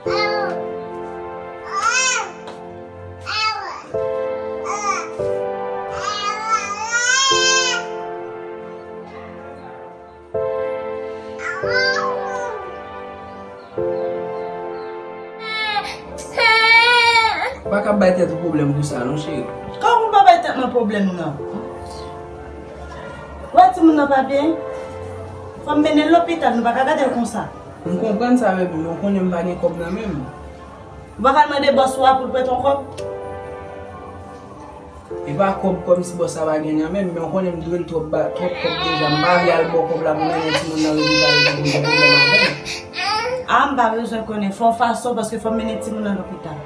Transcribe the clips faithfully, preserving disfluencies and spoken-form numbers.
Ou pa ka bay tèt ou pwoblèm pou sa non, cheri. Kòman m pa bay tèt mwen pwoblèm nan? Ou wè timoun nan pa byen? Fò m mennen l lopital, nou pa ka gade l konsa. M konprann sa, baby, men ou konnen m pa gen kòb nan men m. Ou pa ka mande bòs ou a pou l prete w kòb? E pa kòb kòmsi bòs la pa gen nan men m, men ou konnen m dwe l twòp ba, twòp kòb deja. M pa vle al ba w kòb la pou mennen timoun nan lopital epi pou m gen pwoblèm avè l. A, m pa bezwen konnen. Fè yon fason, paske fò m mennen timoun nan lopital.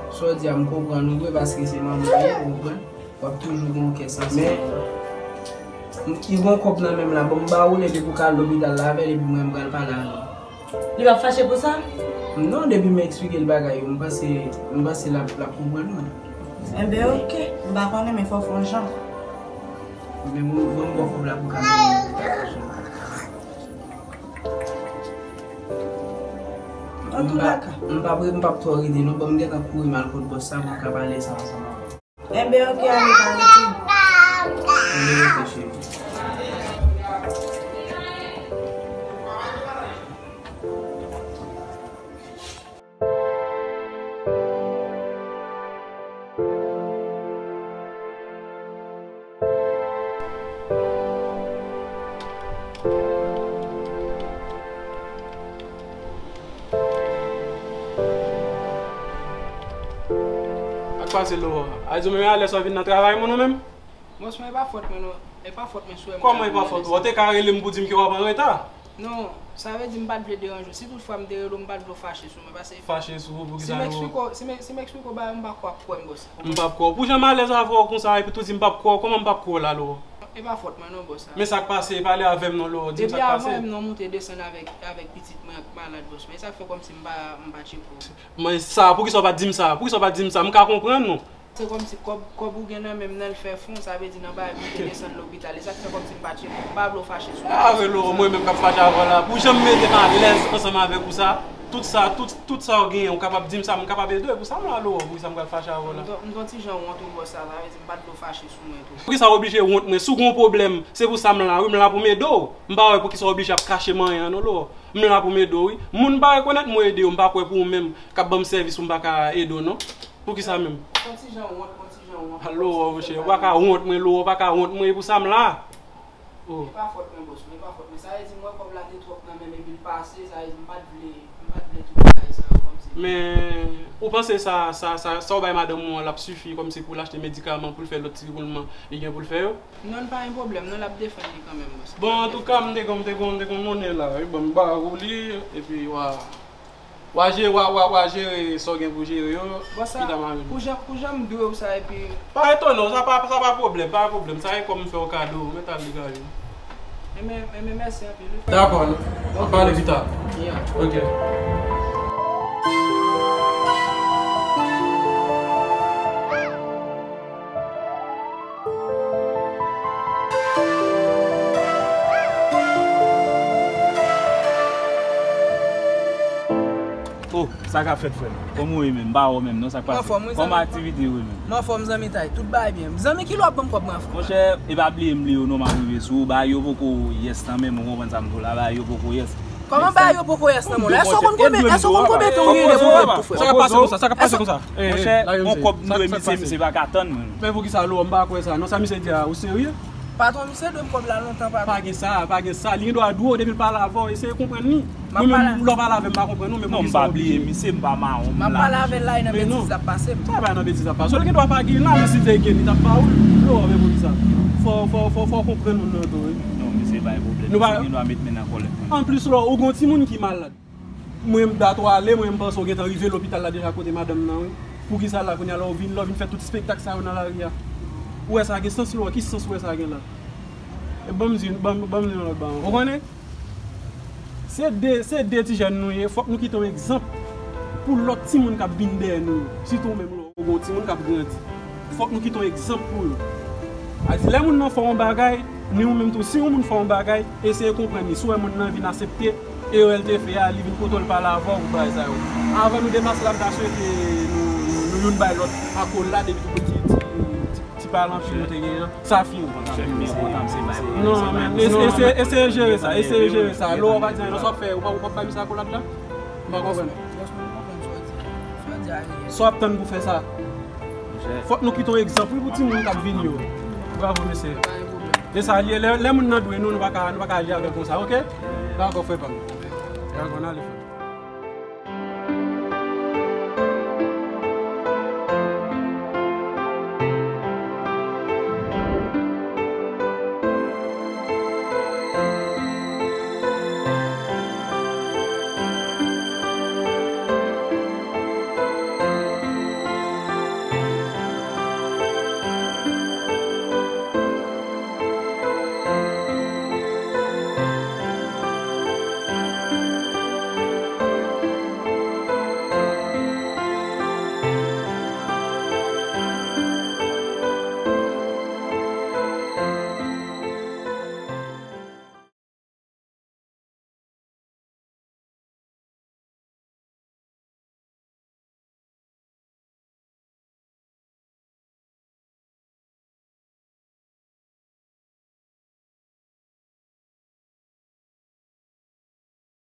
Sa w di a, m konprann ou vre, paske se manman w ye, ou konprann? W ap toujou gen yon kè sansib. Men, m, li gen yon kòb nan men m la, bon, m ba ou l, epi pou w ka al lopital la avè l, epi mwen, m pral pale avè l. Li p ap fache pou sa? Non, depi m eksplike l bagay yo, m panse, m panse l ap, l ap konprann mwen. Enben, oke. M pa konnen, men fò w fè yon jan. Men bon, bon, m ba w kòb la pou w ka mennen l. Antoulaka. M p ap, m p ap twò rete, non, bon, m gentan kouri m al kot bòs sa, pou m ka pale sa ansanm avè w. Enben, oke, ale, pa rete. Enben, oke, cheri. Sa k pase, Laurent? A di w menm alè sa w vin nan travay mwen non menm? Bòs mwen, e pa fòt mwen non. E pa fòt mwen si w wè m... Kòman e pa fòt ou? Ou te ka rele m pou di m ke w ap an reta. Non, sa vle di m pa t vle deranje w. Si tout fwa m te rele w, m pa t vle w fache sou mwen, paske... Fache sou ou, poukisa, Laurent? Si m eksplike w, si m, si m eksplike w bagay, m pa kwè w ap kwè m, bòs. M p ap kwè w. Pou jan m alèz avè w konsa, epi tou di m p ap kwè w, kòman m p ap kwè w la, Laurent? E pa fòt mwen non, bòs. Men sa k pase, pale avè m non, Laurent, di m sa k pase. Depi avan yè m nan moute desann avèk, avèk pitit mwen ak malad, bòs. Men sa k fè kòmsi m pa, m pa tcheke w. Men sa, poukisa w pa t di m sa? Poukisa w pa t di m sa? M ka konprann ou. Se kòmsi kòb, kòb ou gen nan men m nan, l fè fon, sa vle di nan bagay moute desann lopital. E sa k fè kòmsi m pa tcheke w. M pa vle w fache sou mwen. A, relo, mwen menm k ap fache avè w la. Pou jan m mete m alèz ansanm avèk ou sa, tout sa, tout, tout sa w genyen, ou kapab di m sa, m kapab ede w. Pou sa m la, Laurent, poukisa m pral fache avè w la? M t on, m t on ti jan wont wi, bòs, sa, sa vle di m pa t vle w fache sou mwen tou. Poukisa w oblije wont mwen? Si w gen yon pwoblèm, se pou sa m la, wi, m la pou m ede w. M pa wè poukisa w oblije ap kache manyen an non, Laurent. M la pou m ede w, wi. Moun pa rekonèt mwen ede yo, m pa kwè pou ou menm k ap ban m sèvis ou m pa ka ede w non. Poukisa menm? Yon ti jan wont, yon ti jan wont. Alo, monchè, ou pa ka wont mwen, Laurent, ou pa ka wont mwen, e pou sa m la. Oh. E pa fòt mwen, bòs, men e pa fòt mwen. Sa vle di m wè kòb la te twòp nan men m epi l pase, sa vle di m pa t vle, m pa t vle tout bagay sa yo kòmsi. Men, ou panse sa, sa, sa, sa w bay madanm ou an, l ap sifi kòmsi pou l achte medikaman, pou l fè lòt ti woulman li gen pou l fè yo? Non, l pa gen pwoblèm, non, l ap defann li kanmenm, bòs. Bon, antouka, m te gon, m te gon, m te gon monnen la, wi, bon, m ba ou li, epi w a, w a je-, w a, w a, w a jere sa w gen pou jere yo, pita m a vini. Bòs, pou jan, pou jan m dwe w sa, epi... Pa etone w, sa pa, sa pa pwoblèm, pa pwoblèm, sa e kòm m fè w kado, mèt al degaje w. Enben, enben, mèsi anpil, wi, frè. Dakò, n ap pale pita. Yeah. Ok. Oh, sa k ap fèt, frè m? Kòman w ye menm? M pa wè w menm non, sa k pase? Kòman aktivite yo ye menm? M anfòm, zanmi Tay, tout bagay byen. Zanmi, kilè w ap ban m kòb mwen, frè? Monchè, e pa bliye m bliye w non, m ap rive sou ou, bagay yo poko yès nan menm, ou konprann sa m di w la, bagay yo poko yès. Kòman bagay yo poko yès nan men w la? Èske w konn konbyen, èske w konn konbyen tan w gen pou pèp tou, frè? Sa k ap pase konsa? Sa k ap pase konsa? Monchè, yon kòb m dwe misye, misye pa ka tann mwen. Men poukisa, Laurent, m pa kwè sa non, sa misye di a, ou serye? Patwon, misye dwe m kòb la lontan, patwon. Pa gen sa, pa gen sa. Li gen dwa dwe w depi l pale avè w, eseye konprann li. Mwen menm, lè w pale avè m, m pa konprann ou, men poukisa w oblije? Non, m pa bliye misye, m pa mawon, m la. M ap pale avè l la, e nan betiz l ap pase m. Sa pa nan betiz l ap pase w. Li gen dwa pa gen la, men si te gen, li t ap ba ou l. Laurent, men poukisa? Fò, fò, fò, fò w konprann moun nan tou, wi. Non, misye pa gen pwoblèm. Misye gen dwa met men nan kòlèt mwen. Anplis, Laurent, ou gen yon timoun ki malad. Mwen, m dat w ale, mwen, m panse w gentan rive lopital la deja kote madanm nan, wi. Poukisa la, kounye a, lè w vin, lè w vin fè tout espektak sa yo nan lari a? Ou wè sa gen sans, Laurent? Ki sans ou wè sa gen la? E ban m di, ban m, ban m di yon lòt bagay. Ou konnen? Se de, se de ti jèn nou ye, fòk nou kite yon egzanp pou lòt timoun k ap vin dèyè nou yo. Sitou ou menm, Laurent, ou gen yon timoun k ap grandi. Fòk nou kite yon egzanp pou yo. A di, lè moun nan fè yon bagay, ni ou menm tou, si yon moun fè yon bagay, eseye konprann li. Si w wè moun nan vin asepte, Erè l te fè a, li vin kote w, l pale avè w pou bagay sa yo. Avan nou deplase la, m ta swete nou, nou, nou youn bay lòt akolad epi tou ti, ti, ti, ti pale anpil nou te genyen an. Sa fini. Non, men, es-, eseye, eseye jere sa, eseye jere sa. Lè w pa di anyen, non, sa w ap fè, ou pa, ou pa bay misye akolad la? M pa konprann. Sa w ap tann pou fè sa? Fòk nou kite yon egzanp, wi, pou timoun k ap vini yo. Bravo, mesye. E sa l ye, lè, lè moun nan dwe nou, nou pa ka, nou pa ka aji avè l konsa, oke? Dakò, frè pa m. Dakò, n ale, frè.